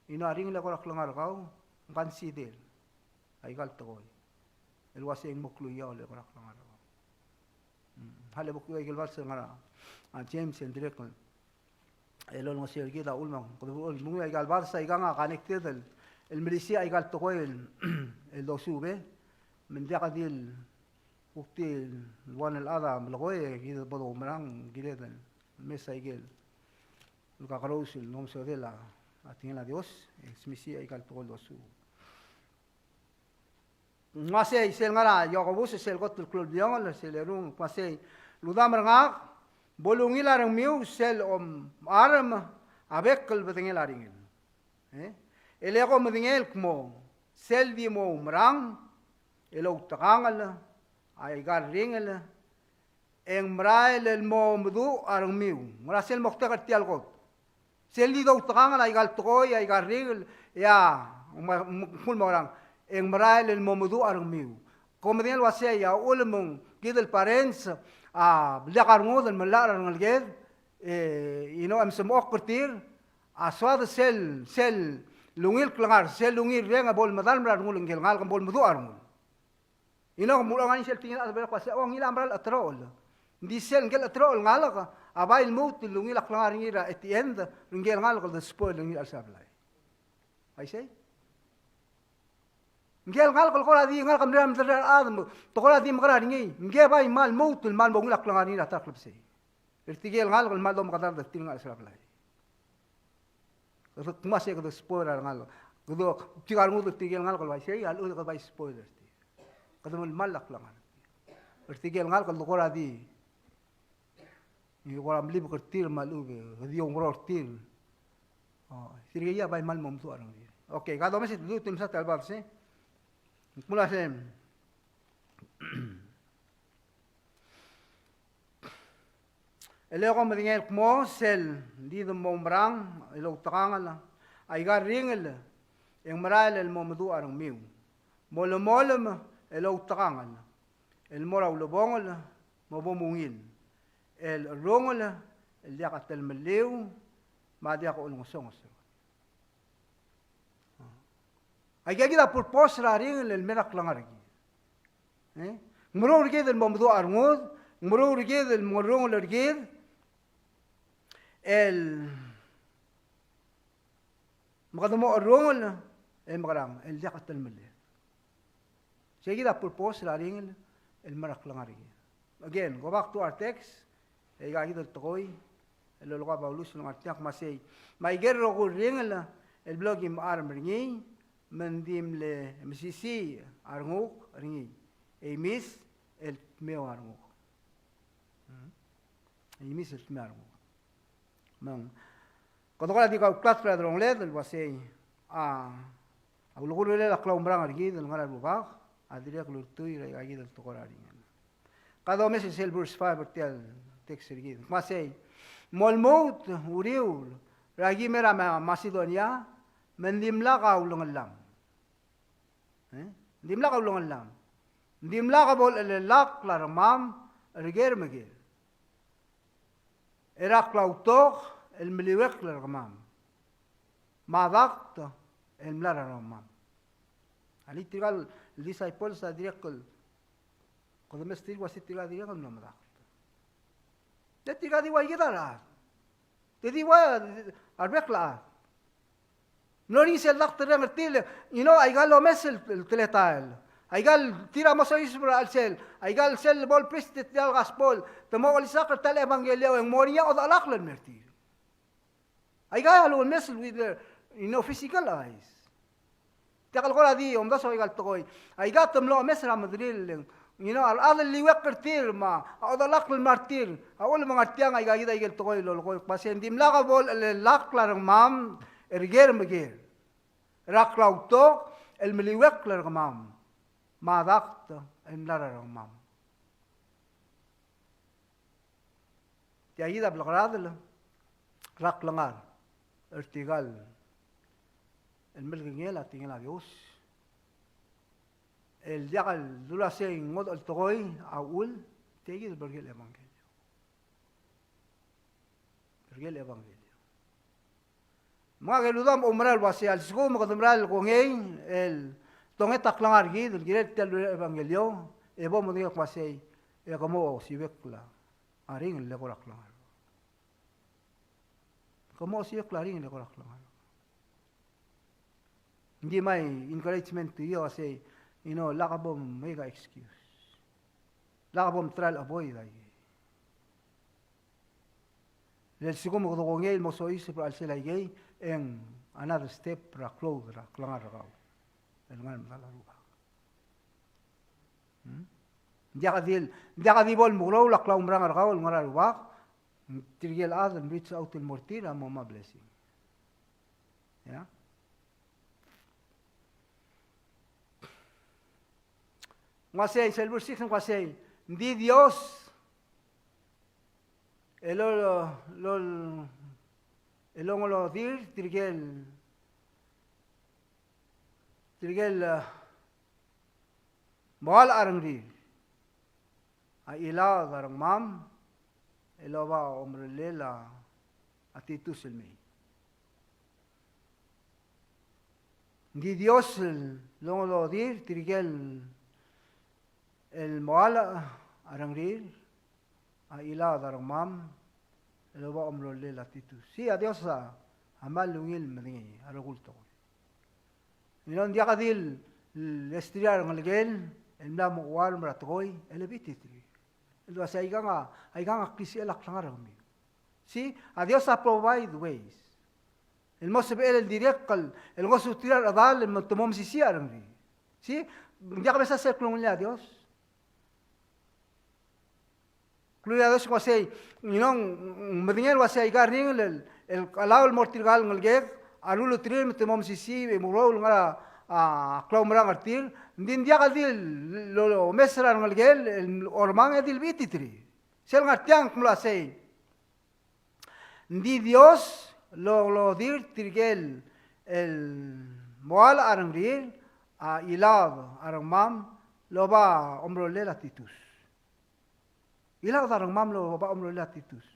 you know, a ringel e kora klengar er kau, consider aika el tekoi el uasei ng mo klou a ringel e kora klengar er kau. Mm, hale bo kuiu aike el bars el ngar er a, a, James el dirrek el el olengeseu er kid a uchul me ng, kede bo el menguiu aika el bars, aikang a connected el, el melisiich aika el tekoi el, el dosuub e. Me ng diak di el kuk di el ua el chad a melekoi e kid bo doumerang, kired el mes aike el kakerous el omesodel a tekingel a Dios, e smisiich aika el tekoi el dosuub. Ng uasei sel ngar er a Jakobus sel kot el klou el bliongel, sel erung, ng uasei, rudam er ngak, bo lungil a rengmiu sel omcharm a bek el bedengel a ringel. E? E le ko medengei el kmo sel di mo oumerang el outekangel aika el ringel, e ng merael el mo meduch a rengmiu. Ngera sel moktek er tia el kot? Sel di doutekangel aika el tekoi, aika el ringel, e a, me, me, kmo mekerang, e ng merael el mo meduch a rengmiu. Kom medengei el uasei a uchul me ng kid el parents a, diak a rengud el melai er a rengeleked, e, you know, e msemechokl er tir a soad sel, sel lungil klengar, sel lungil reng e bo lemedalem er a rengul ngike el ngalek me bo lemeduch a rengul. Ina ke mlo ngar er ngii sel tekingel a chad el belkul a uasei, o, ngii a mera el cheterochel. Ng di sel ngike el cheterochel el ngalek a bai lmuut el ungil a klengar er ngii er a at the end, ngike el ngalek el despoil er ngii er a chelsel a blai. Aisei? Ngike el ngalek el kora di ngalek el mla mederir a rechad, te kora di mekerang er ngii, ngike a bai kmal lmuut el kmal mo ungil a klengar er ngii er a ta el klebesei. Er tirke el ngalek el kmal domekedard er tir er a chelsel a blai. Kede kmo sei kede spoil er a rengalek. Kede, tirka el rengud er tirke el ngalek el uaisei, a lechub e kede bai spoil er tir. Kede melemall a klengar er tir. Er tirke el ngalek el kora di, e kora mlibek er tir me a lechub e di oumerang er tir. O, tirke a bai kmal mo meduch a rengrir. Okay, kede omes e te dmu el mesa tia el bars, e. Kmo uasei. E le ko medengei el kmo sel di de mo oumerang el outekangel aika el ringel, e ng merael el mo meduch a rengmiu. Mo lemolem el outekangel el mo er a ulebongel me bo mungil el cherrungel el diak a telemeliu me a diak a olengesonges. Aika kid a purpose er a ringel el mei er a klengar er kid. E? Ng meruul er kid el mo meduch a rengud, ng meruul er kid el mo cherrungel er kid, el me kede mo cherrungel, e mekerang, el diak a telemelled. Sei kid a purpose er a ringel el mei er a klengar er kid. Again, go back to our text, e aika kid el tekoi el lolekoi a Paulus el ngar tiang, kmo sei, me aike el rokui el ringel el blo ki mecharm er ngii, me ng di mle mesisiich a renguk er ngii, e imis el dmeu a renguk. Hmm? E imis el dmeu a renguk. Me ng, kede kora di kauklatk er a delongeled el uasei, a, a ulekurulel a klaumerang er kid el ngar er a Rubak a dirrek el ultuil er aika kid el tekoi er a ringel. Kede omes er sel verse five er tia el text er kid. Kmo sei, mo lmuut uriul er a ki mei er a Ma-, Masedonia, me ng dimlak a ulengellam. E? Ng dimlak a ulengellam. Ng dimlak a bo lechelellakl a rengmam er ker me ker er a klautok el meliuekl er kemam, me a dakt el mla er a rengmam. Alii, tirka el disciples a dirrek el, kede mesterir el uasei tirka a dirrek el mlo medakt. E tirka di ua ikid a rechad. Te di ua a rebek el chad. Mlo er ngii sel dakt el reng er tir, you know, aika el omes el, el teletael. Aika el tir a mo soiseb er a chelsel. Aika el sel bo le preach er tia el gospel. Te mo olisechakl er tia el ebangkelio e ng mo er ngii a odechelakl el mei er tir. Aika el omes with the, you know, physical eyes. Tia el kora di omdasu aika el tekoi. Aika te mlo omes er a mederir el, you know, a rechad el liuekl er tir me a odechelakl el mla er tir. A uchul me ng ngar tiang aika kid aike el tekoi el lolekoi. Kmo sei, ng dimlak a bo lechelellakl a rengmam er ker me ker er a klautok el meliuekl er kemam, me a dakt el mla er a rengmam. Tia kid a blekeradel er a klengar er tirka el el melekoi a tekingel a Dios. El diak el dulu el uasei ng ngodech el tekoi a uchul, tia kid el berkel ebangkelio. Berkel ebangkelio. Me ngak a uldasu el oumera el uasei a lsekum e kede mera el kongei el donget a klengar er kid el kirel tia el ebangkelio, e bo modengei el uasei e ke mo osiik a ringel el eko er a klengar. Ke mo osiik a ringel el eko er a klengar. Ng di my encouragement to you a sei, you know, lak bo make a excuse. Lak bo try el avoid a ikei. Le lsekum e kede kongei el mo soiseb er a chelsel a ikei, e ng another step er a klou er a klengar er kau el ngar er a medal a Rubak. Hmm? Ng diak di, ng diak di bo lemekeroul a klaumerang er kau el ngar er a Rubak, tirke el chad el reach out el mo er tir a mo me a blessing. Ya? Ng uasei, sel verse six ng uasei, ng di Dios el lo, lo, el ongelodir tirke el, tirke el, eh, moalech a rengrir a chilaod a rengmam el oba omerellel a Titus el mei. Ng di Dios el ongelodir tirke el moalech a rengrir a chilaod a rengmam el oba omerellel a Titus. Sei a Dios a, a kmal ungil medengei a rokui el tekoi. You know, ng diak di el, el esterir a rengelekel el mla mo chuarm er a tekoi el bit er tir. El uasei aikang a, aikang a klisichel a klengar er kemiu. Sei a Dios a provide ways el mo sebechel el dirrek el, el ngosuterir a rechedal el mo, te mo mesisiich a rengrir. Sei, ng diak mesa sel klungel a Dios. Klungel a Dios el uasei, you know, ng medengei el uasei aika el ringel el, el allow el mo er tirka el ngelekek a rulleterir me te mo mesisiich e meruul el ngar er a, a klaumerang er tir. Ng di ng diak di el lo, lomes er a rengelekel el ormang e di el bit er tir. Sel ngar tiang el kmo uasei, ng di Dios el ongelodir tirke el, el moalech a rengrir a chilaod a rengmam el oba omerellel a Titus. Chilaod a rengmam el oba omerellel a Titus.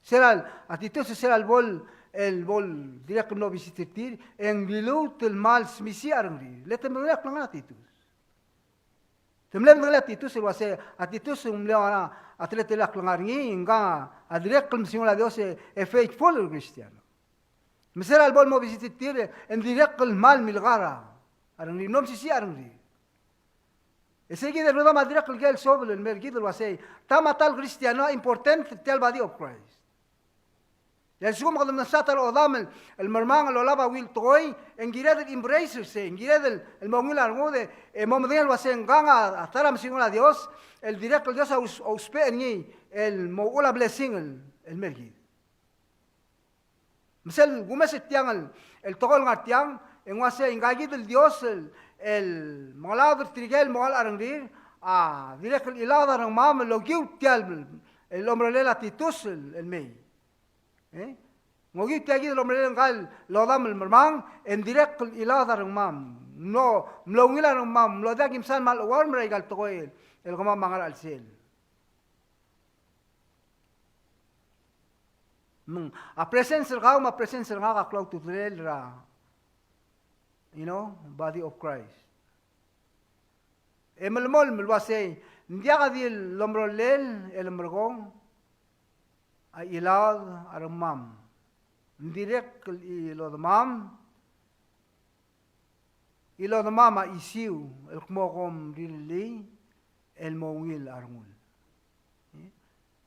Sel, a Titus sel bo el, el bo el dirrek el mlo visit er tir, e ng liluut el kmal smisiich a rengrir. Le te medengelii a klengar a Titus. Te mle medengelii a Titus el uasei, a Titus ng mle ua a teletelel a klengar er ngii, ngkang a dirrek el mesiungel a Dios e, e faithful el Kristiano. Me sel bo el mo visit er tir, e ng dirrek el kmal milekar a rengrir, mlo mesisiich a rengrir. E sei kid el rudam a dirrek el kel sobel el mer kid el uasei, ta me a ta el Kristiano a important er tia el body of Christ. E a lsekum e kede mesa ta el odam el, el mermang el olab a ungil tekoi, e ng kired el embrace er sei, ng kired el, el mo ungil a rengud, e mo medengei el uasei ngkang a, a ta er a mesiungel a Dios, el dirrek el Dios a us-, ousbech er ngii, el mo uchul a blessing el, el mer kid. Me sel kumes er tiang el, el tekoi el ngar tiang, e ng uasei ngka kid el Dios el, el mengelaod er tirke el moalech a rengrir, a dirrek el chilaod a rengmam el okiu tia el, el omerellel a Titus el, el mei. E? Ng okiu tia kid el omerellel ngka el odam el mermang, e ng dirrek el chilaod a rengmam. Mlo, mlo ungil a rengmam, mlo diak kimsang me a lechub e mera el tekoi el, el kemam a ngar er a chelsel. Me ng, a presence er kau me a presence er ngak a klou a ultutelel er a, you know, body of Christ. E melemolem el uasei, ng diak di el omerellel el merekong a chilaod a rengmam. Ng dirrek el chilodemam, chilodemam a chisiu el kmo kom rirellii el mo ungil a rengul.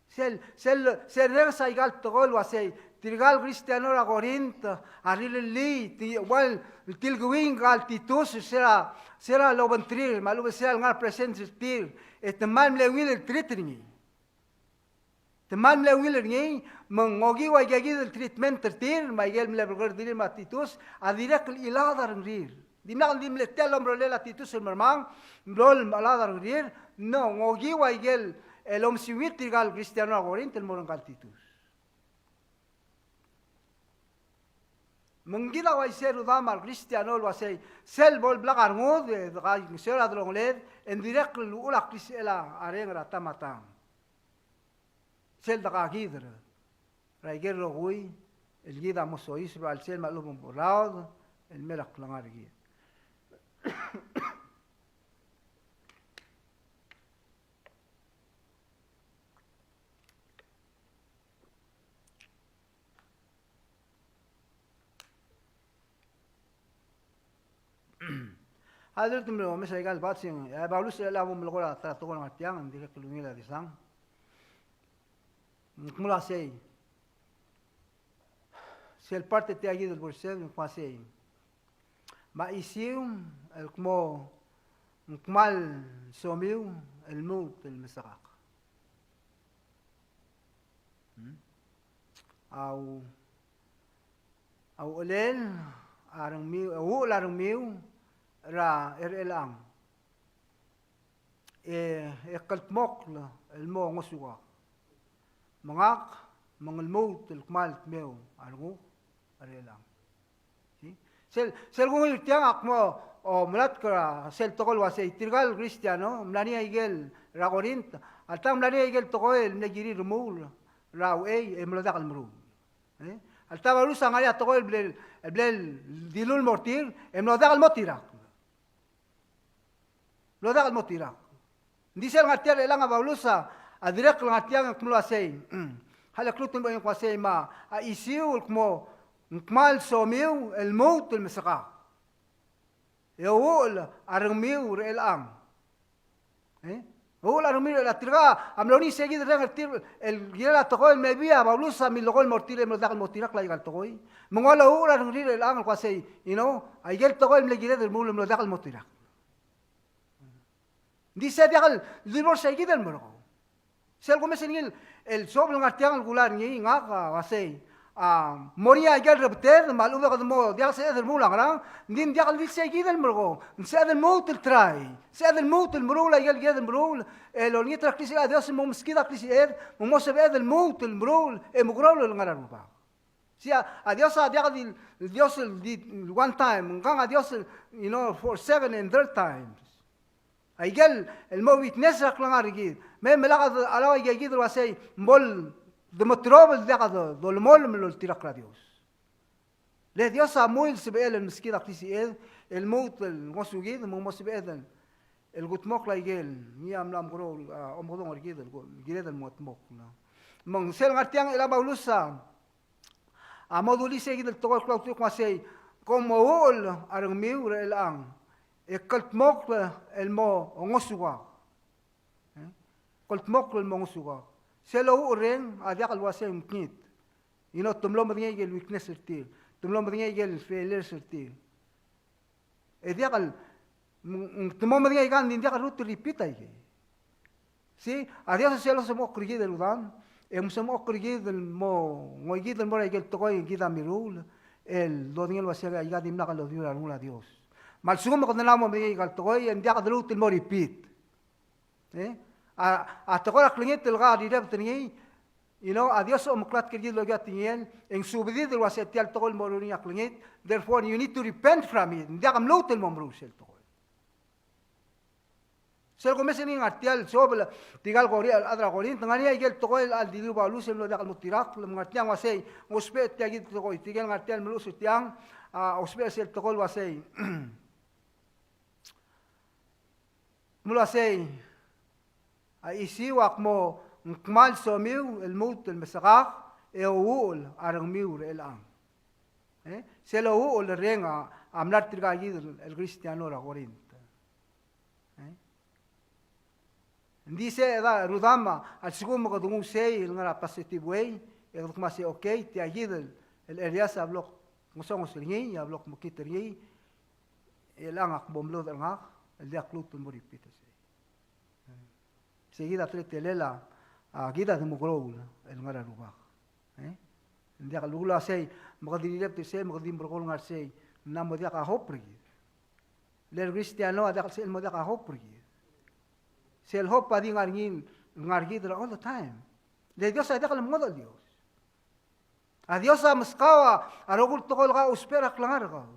Sel, sel, sel renges aika el tekoi el uasei, tirka el Kristiano er a Korint a rirellii, ti-, ua el tilkeuii ngka el Titus, se er a, se er a lobengterir, me a lechub e se er a lengar er a presence er tir, e te kmal mle ungil el treat er ngii. Te kmal mle ungil er ngii, me ng okiu aika kid el treatment er tir, me aike el mle berkerdir me a Titus, a dirrek el chilaod a rengrir. Dimlak di mle tia el omerellel a Titus el mermang, mlo el mechelaod a rengrir, no, ng okiu aike el, el omesiungit tirka el Kristiano er a Korint el mo er ngka el Titus. Me ng kid a uaisei, rudam, a re Kristiano el uasei, sel bo el blak a rengud, e dekaingeseu er a delongeled, e ng dirrek el uchul a klisichel a reng er a ta me a tang. Sel dekakid er a ikel rokui el kid a mo soiseb er a chelsel me a lechub e ng bo laud el mei er a klengar er kid. A dirrek el mlo omes a ikal batsing, e a Paulus a lebo melekoi er a ta er a tekoi el ngar tiang, ng dirrek el ungil a disang. Ng kmo uasei, sel part er tia kid el verse, ng kmo uasei, me a chisiu el kmo ng kmal somiu el lmuut el mesekak. Hmm? Au, a uchelel a rengmiu, a uchul a rengmiu er a, er chelechang. E, e kldmokl el mo ngosukak. Me ngak, me ng lmuut el kmal dmeu a renguk er chelechang. Sel, sel kungil er tiang a kmo, o, melatk er a sel tekoi el uasei, tirka el Kristiano, mla er ngii a ikel, er a Korint, alta ng mla er ngii a ikel tekoi el mle kirir el remuul er a uchei, e mlo diak el meruul. E? Alta Paulus a ngar er ngii a tekoi el ble, el ble dilu el mo er tir, e mlo diak el mo tirakl. Mlo diak el mo tirakl. Ng di sel ngar tiang er chelechang a Paulus a, a dirrek el ngar tiang el kmo uasei. A le klou el kmo uasei me a chisiu el kmo ng kmal somiu el lmuut el mesekak. E uchul a rengmiu er chelechang. E? Uchul a rengmiu er chelechang, tirka a mlo er ngii sei kid el reng er tir el kirel a tekoi, maybe a Paulus a milekoi el mo er tir e mlo diak el mo tirakl a ikal tekoi. Me ng ua uchul a rengrir er chelechang el kmo uasei, you know, a ikel tekoi el mle kired el remuul e mlo diak el mo tirakl. Ng di sei diak el, di bo er sei kid el merekong. Sel kumes er ngii el suobel ngar tiang el kulai er ngii ngak a uasei, a, mo er ngii a ikel rebeted me a lechub e kede mo diak el sebeched el remuul a ngerang, ng di ng diak el di sei kid el merekong. Ng sebeched el lmuut el try, sebeched el lmuut el meruul a ikel kired el meruul, el olengit er a klisichel a Dios, mo meskid a klisiched, me mo sebeched el lmuut el meruul, e mukeroul el ngar er a Rubak. Sei a, a Dios a diak di, Dios el di one time, ngkang a Dios el, you know, for second and third times. A ikel, el mo witness er a klengar er kid. Me, me lak a, a lak a ikakid el uasei, ng bo el, de meterob el diak do, dolemolem el oltirakl er a Dios. Le Dios a mui el sebechel el meskid a klisiched, el lmuut el ngosukid, me ng mo sebeched el, el kudmokl a ikel, ngii a mla omekeroul, a, omekedong er kid, el, kired el mo kudmokl, no? Me ng sel ngar tiang el a Paulus a, a mo dulii sei kid el tekoi el klou el kmo uasei, kom ouchel a rengmiu er chelechang, e kldmokl el mo ngosukak. E? Kldmokl el mo ngosukak. Sel ouchel er ngii a diak el uasei ng mekngit. You know, te mlo medengei a ikel weakness er tir. Te mlo medengei a ikel failures er tir. E diak el, m-, m-, te mo medengei a ikang, ng di diak el lmuut el repeat a ikei. Sei, a Dios a sel losmechokl er kid el rudam, e ng mosmechokl er kid el mo, ngoikid el mo er a ikel tekoi el kid a miruul, el dodengei el uasei aika a dimlak el dodilu er a rengul a Dios. Me a lsekum e kede mla mo medengei a ikal tekoi, e ng diak de lmuut el mo repeat. E? A, a tekoi er a klengit el ka rirebet er ngii, you know, a Dios a omeklatk er kid el okiu a tekingel, e ng subedid el uasei tia el tekoi el mo er ngii a klengit, therefore you need to repent from it. Ng diak mluut el mo meruul sel tekoi. Sel kumes er ngii ngar tia el suobel, tirka el Kori-, el chad er a Korint, ngar er ngii a ikel tekoi el dilu a Paulus el mlo diak el mo tirakl, me ngar tiang uasei, ng ousbech tia kid el tekoi, tirke el ngar tia el meluches er tiang, a, ousbech sel tekoi el uasei. Kmo uasei, a chisiu a kmo ng kmal somiu el lmuut el mesekak e ouchel a rengmiu er chelechang. E? Sel ouchel el reng a mla er tirka kid el, el Kristiano er a Korint. E? Ng di sei, e da, rudam, a lsekum e kede nguu sei el ngar er a positive way, e kede kmo sei, okay, tia kid el, el areas a blo kngesonges er ngii, a blo kmekngit er ngii, e chelechang ak bo mlodech er ngak el diak lmuut el mo repeat er sei. Sei kid a teletelel a, a, kid a di mekeroul el ngar er a Rubak. E? Ng diak el uchul a sei, me kede rirebet er sei, me kede di merekong el ngar er sei, ng mo diak a hope er kid. Le Kristiano a diak el sel mo diak a hope er kid. Sel hope a di ngar er ngii, ngar er kid er a all the time. Le Dios a diak el mengodech el Dios. A Dios a meskau a rokui el tekoi el kau a ousbech er a klengar er kau.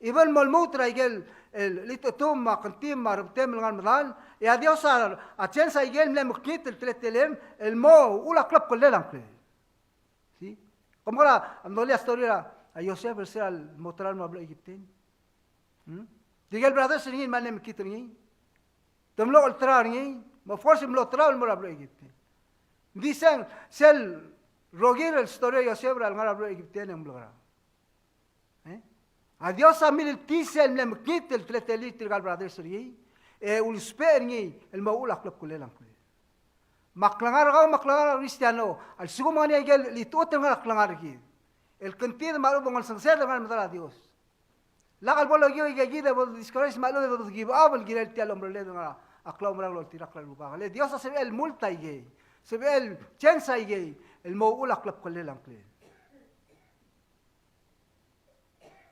Even mo lmuut er a ikel, el, chelitechetum, me a kngtim, me a rebetem el ngar er medal, e a Dios a, a change a ikel mle mekngit el teletelem, el mo uchul a klebkellel a ngklel. See? Kom kora, a mdolii a story er a, a Joseph, er sel mo tara el mo er a beluu er a Egipten. Hmm? Tirkel brothers er ngii el mle mekngit er ngii. Te mlo olterau er ngii, me of course mlo olterau el mo er a beluu er a Egipten. Ng di sel, sel rokir el story er a Joseph er a lengar er a beluu er a Egipten e ng mlo kerang. Eh? A Dios a mililtii sel mle mekngit el teletelir tirkal brothers er ngii, e ulusbech er ngii el mo uchul a klebkellel a ngklel. Me a klengar er kau, me a klengar er a Kristiano, a lsekum ng ngar er ngii a ikel chelitechut el ngar er a klengar er kid, el kngtid me a lechub e ng olsengesel el ngar er a medal a Dios. Lak el bo lokiu a ikakid e bo discourage me a lechub e bo give up el kirel tia el omerelled el ngar er a klaumerang el oltirakl er a Rubak. Le Dios a sebechel el lmuut a ikei, sebechel el change a ikei, el mo uchul a klebkellel a ngklel.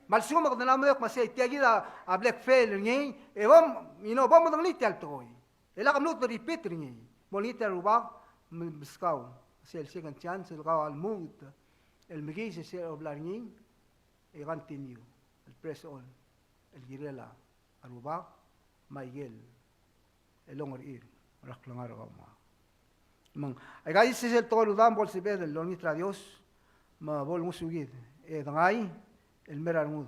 Me a lsekum e kede mla medengei el kmo sei, tia kid a, a bla kfail er ngii, e bo m-, you know, bo modengelii tia el tekoi. E lak mluut el repeat er ngii. Mo er ngii tia el Rubak, me-, meskau. Sel second chance, el kau a lmuut el mekiis er sel obla er ngii, e continue el press on el kirel a Rubak me a ikel el ongerchir er a klengar er kau me ngak. Me ng, aika isei sel tekoi el udoud, bo lsebeched el olengit er a Dios, me bo lngosukid, e dengai el mei er a rengud,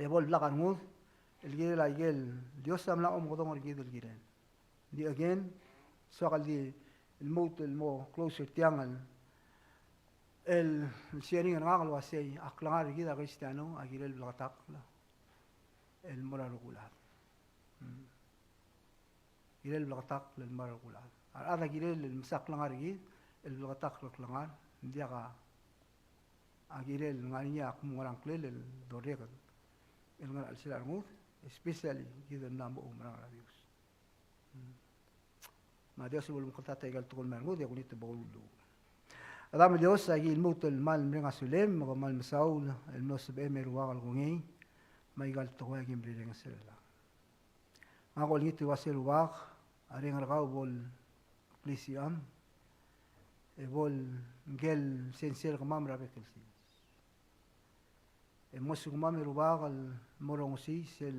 e bo leblak a rengud el kirel a ikel Dios a mla omekedong er kid el kirel. Di again, soak el di lmuut el mo closer tiang el, el sharing er ngak el uasei, a klengar er kid a Kristiano a kirel bleketakl el mo er a rokui el chad. Hmm. Kirel bleketakl el mo er a rokui el chad. A rechad a kirel el mesa klengar er kid el bleketakl el klengar, ng diak a, a kirel ngar er ngii a kmo ngerang klel el dorreked el ngar er a chelsel a rengud, especially kid el mla mo oumerang er a Dios. Hmm. Me a Dios a bo lomekngeltengat aika el tekoi el mei er a rengud, e kuk ngii te bo lulluut. Chedam el Dios, aki lmuut el kmal mereng a sulem, me kmal mesaul el mlo sebechem e Rubak el kongei, me aika el tekoi aki mrirenges er chelechang. Ngak a olengit el uasei Rubak, a Reng er kau bo lblessing, e bo ngike el sensei er kemam er a bek el sils. E mngesukemam e Rubak el mo rongesii sel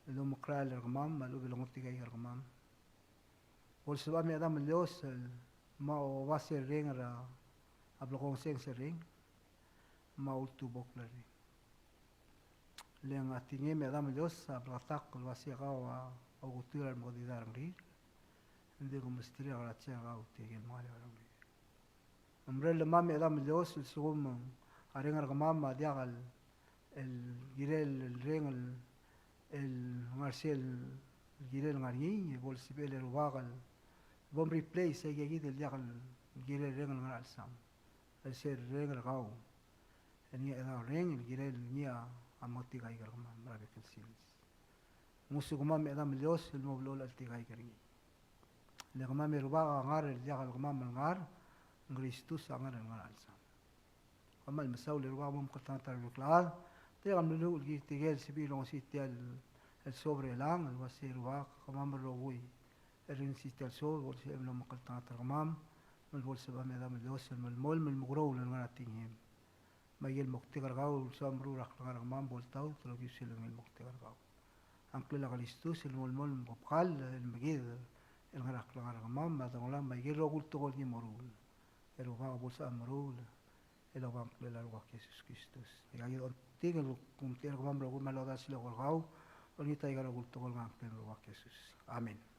el omekrael er kemam, me a lechub e longetikaik er kemam. Bo lsebecham e Chedam el Dios el mo oba sel reng er a, a blekongeseng sel reng, me a ultebokl el reng. Le ng a tekingem e Chedam el Dios a bleketakl el uasei kau a oketuil a remekedid a rengrir, e ng di kom mesterir a krasia er kau tirke el mengalek a rengrir. Ng mrellem e Chedam el Dios el lsekum a Reng er kemam a diak el, el kirel el reng el, el ngar sel kirel ngar er ngii, e bo lsebechel e Rubak el bo mreplace aikakid el diak el kirel el reng el ngar er a chelsam. El sel reng er kau el ngii a Chedaol Reng el kirel ngii a meketikaik er kemam er a bek el sils. Ngosukemam e Chedam el Dios el mo blechoel a cheltikaik er ngii. Le kemam e Rubak a ngar el diak el kemam el ngar, ng Kristus a ngar el ngar er a chelsam. Kmal mesaul e Rubak, mo omekngeltengat er a rebek el chad. Tirka el mlo lmuut el kirir tirke el sebechir el rongesii tia el, el sob er chelechang, el uasei Rubak, kemam el rokui el rirengesii tia el sob, bo lsebechem el omekngeltengat er kemam, me bo lsebecham e Chedam el Dios el melemolem el mekeroul el ngar er a tekingem. Me aike el moktek er kau el soam meruul er a klengar er kemam bo ltaut el okiu sel ungil moktek er kau. A ngklel a Kristus el melemolem el mekebkall el mekid el ngar er a klengar er kemam, me a delongelam, me aike el rokui el tekoi el ngii a meruul. E Rubak, bo lsoam meruul el oba ngklel a Rubak Jesus Kristus. Aikakid a ongtik el kumtechei er kemam el rokui me a lodars el eko er kau, olengit aika el rokui el tekoi el ngar er a ngklel a Rubak Jesus. Amen.